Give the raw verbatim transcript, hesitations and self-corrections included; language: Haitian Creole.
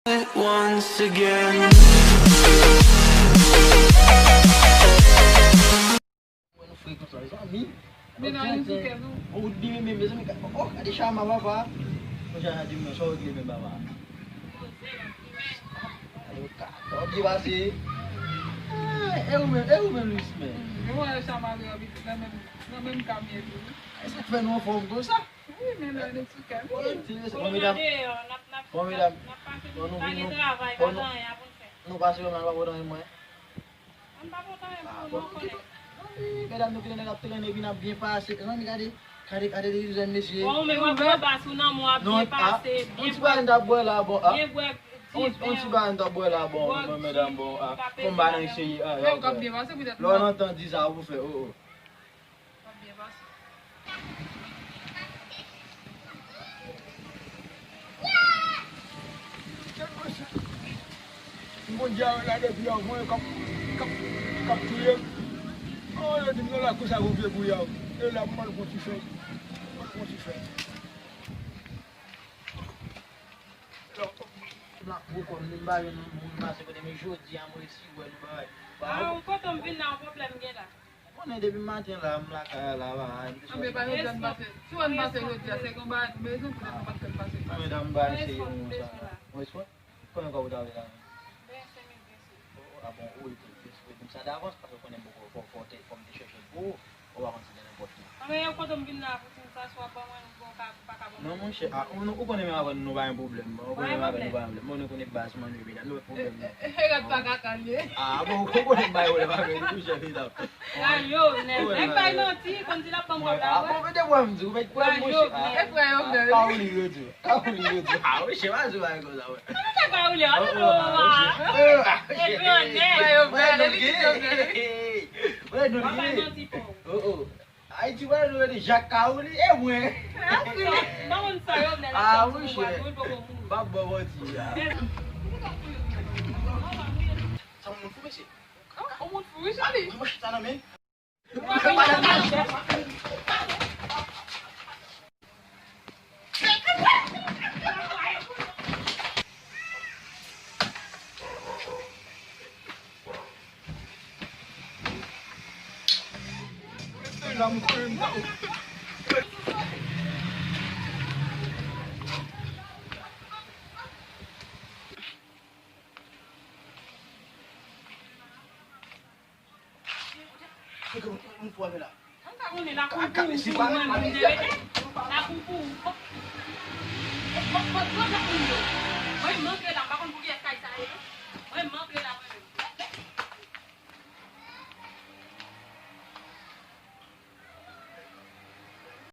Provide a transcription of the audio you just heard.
Once again. Mwen nou fre konsa, mezanmi. Men nan yon ti kè tou. Ou di men, mezanmi, oh, gade chama papa. Mwen chama di men, sa w regle men papa. Gade w ka, w byen pase. Ah, e ou menm, e ou menm, Louis, men. Mwen wè chama li anvi nan menm, nan menm kamye tou. E sa k fè nou anfòm konsa? Wi, men nan yon ti kè. Wi, ti, bon, medam. Bon, medam. Bon, nou vin, nou, bon, nou, nou pase yo, men nou pa pote anyen mwen. Mwen pa kontan menm pou nou konnen. Medam, nou ki nèg ap trennen epi n ap byen pase. Zanmi, gade, gade, gade de jèn mesye. Bon, men w ap bwè bas ou nan mwen, w ap byen pase, byen bwè. On ti bagay n t ap bwè la, bon, ah. Byen bwè diven. On ti bagay n t ap bwè la, bon, medam, bon, ah. Fò m ba nan eseye, ah. Menm k ap byen pase, poutèt lè w nan tan di sa, ou fè, oh, oh. W ap byen pase. M konn di a la depi avan, k ap, k ap, k ap touye m. Oh, yo di m nan lakou sa gon vye bouyab. E la, m al pran ti fèy. M al pran ti fèy. La, pou kò m, m pa jwenn moun pase kote, men jodi a, m resi wè nou bagay. Ah, ou kote m vin la, yon pwoblèm gen la. Konnen depi maten la, m lakay la, pa anyen. Anben pa jodi a n pase. Si w wè n pase jodi a, se gen yon bagay nou bezwen, poutèt nou pa t fè n pase. Anben dan m ba eseye yon sa. Yon espwa? Konnen kòb ou ta vle la menm? Ven senk mil ven sou. Oh, ah bon, ou rete, rete, rete. Sa davans, paske konnen m poko fò, fò te, fò m te chèche l pou ou, ou pa konn si te nenpòt ki. Anben, yo kote m vin la, pou ti m sa, swa ban mwen, ou bon ka, ou pa ka ban mwen. Non, monchè, ah, ou, ou konnen menm avè nou, nou pa gen pwoblèm, bon, ou konnen menm avè nou, nou pa gen pwoblèm. Bon, nou konnen baz manmi, medam, nou pa gen pwoblèm, non. E, e, e, pa ka kalye. Ah, bon, ou konnen bay pwoblèm avè nou, monchè, medam. Rayo, nèg, nèg bay manti, konn di l ap ban m kòb la, ah, bon, men de bwa m di, ou mèt pran monchè. E frè yo, ah, Kaouli yo di. Kaouli yo di. Ah, monchè, pa di bagay konsa, wè. Mwen pa Kaouli, an, non, non, ah. E grannèg. Wè, nou gen. Wè, nou gen. Oh, oh. Ayiti, wè, nou rele Jak Kaouli, e mwen. Ah, monchè. Pa bon manti, ah. Sa moun fou, mesye. Ah, on moun fou, wi, Charlie. Mwen chita nan men. Mwen pa konnen lakou pou ou, pou mwen menm, m te rete. Lakou pou ou. Mwen, mwen, mwen, mwen, mwen, mwen, mwen,